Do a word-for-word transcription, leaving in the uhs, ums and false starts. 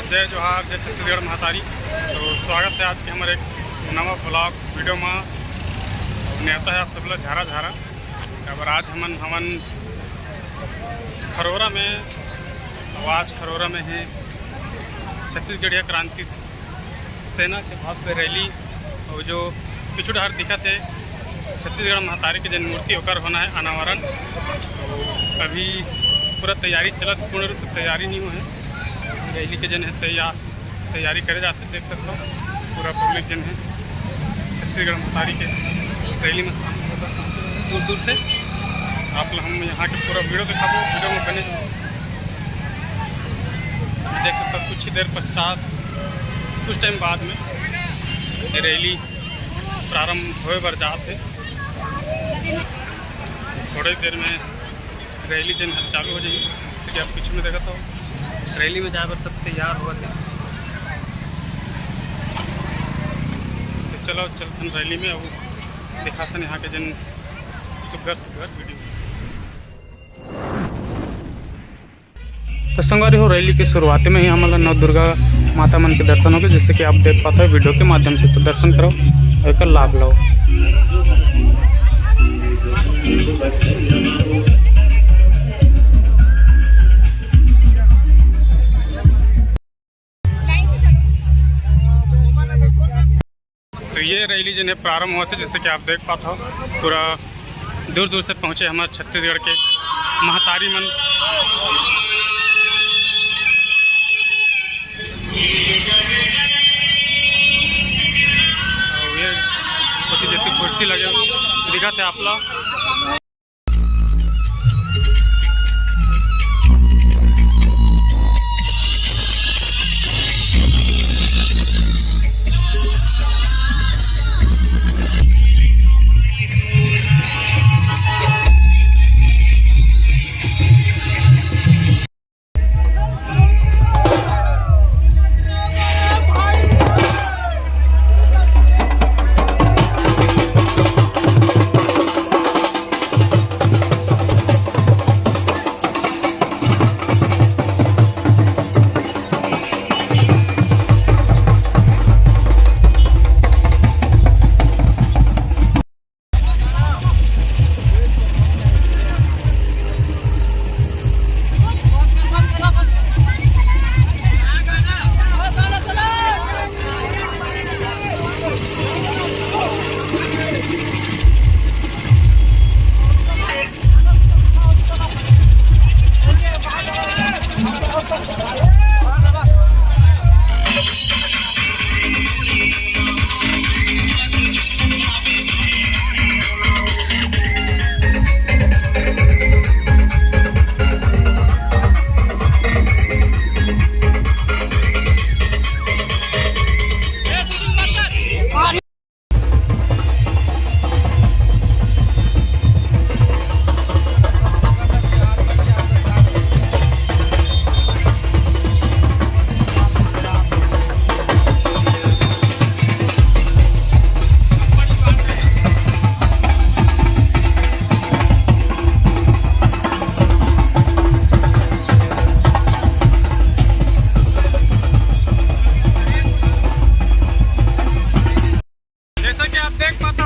जय जोहार, जय छत्तीसगढ़ महतारी। तो स्वागत है आज के हमारे एक नवा vlog video में। नेवता है आप सब ला झारा झारा। अब आज हमन हमन खरोरा में, अउ आज खरोरा में है छत्तीसगढ़िया क्रांति सेना के भव्य रैली, अउ जो पीछू डहर दिखत हे छत्तीसगढ़ महतारी के जेन मूर्ति ओकर होना है अनावरण। तो अभी पूरा तैयारी चलत, पूर्ण रूप से तैयारी नहीं हुआ है। रैली के जेन है तैयार, तैयारी करे जाते, देख सकते हो पूरा पब्लिक जेन है छत्तीसगढ़ महतारी के रैली में शामिल होता दूर दूर से। आप ला हम यहाँ के पूरा video दिखाबो, video में बने रहो। देख सकते हो कुछ ही देर पश्चात, कुछ टाइम बाद में ये रैली प्रारंभ होए बर जात हे। थोड़े देर में रैली जेन ह चालू हो जाही। जैसे कि आप पीछू में देखत हो, रैली में जाए बर सब तैयार होवत हे। तो चलो, चलथन रैली में, अउ दिखाथन यहाँ के जेन सुग्घर सुग्घर video। तो संगवारी हो, रैली के शुरुआत में ही हमन ला नौ दुर्गा माता मन के दर्शन होगे, जैसे कि आप देख पाते हो video के माध्यम से। तो दर्शन करो, एकर लाभ लो। तो ये रैली जेन हे प्रारंभ होत हे, जैसे कि आप देख पात हो, पूरा दूर दूर से पहुँचे हमारे छत्तीसगढ़ के महतारी मन। अउ ये ओती जेती कुर्सी लगे दिखत हे आप ला। जैसा कि आप देख पाता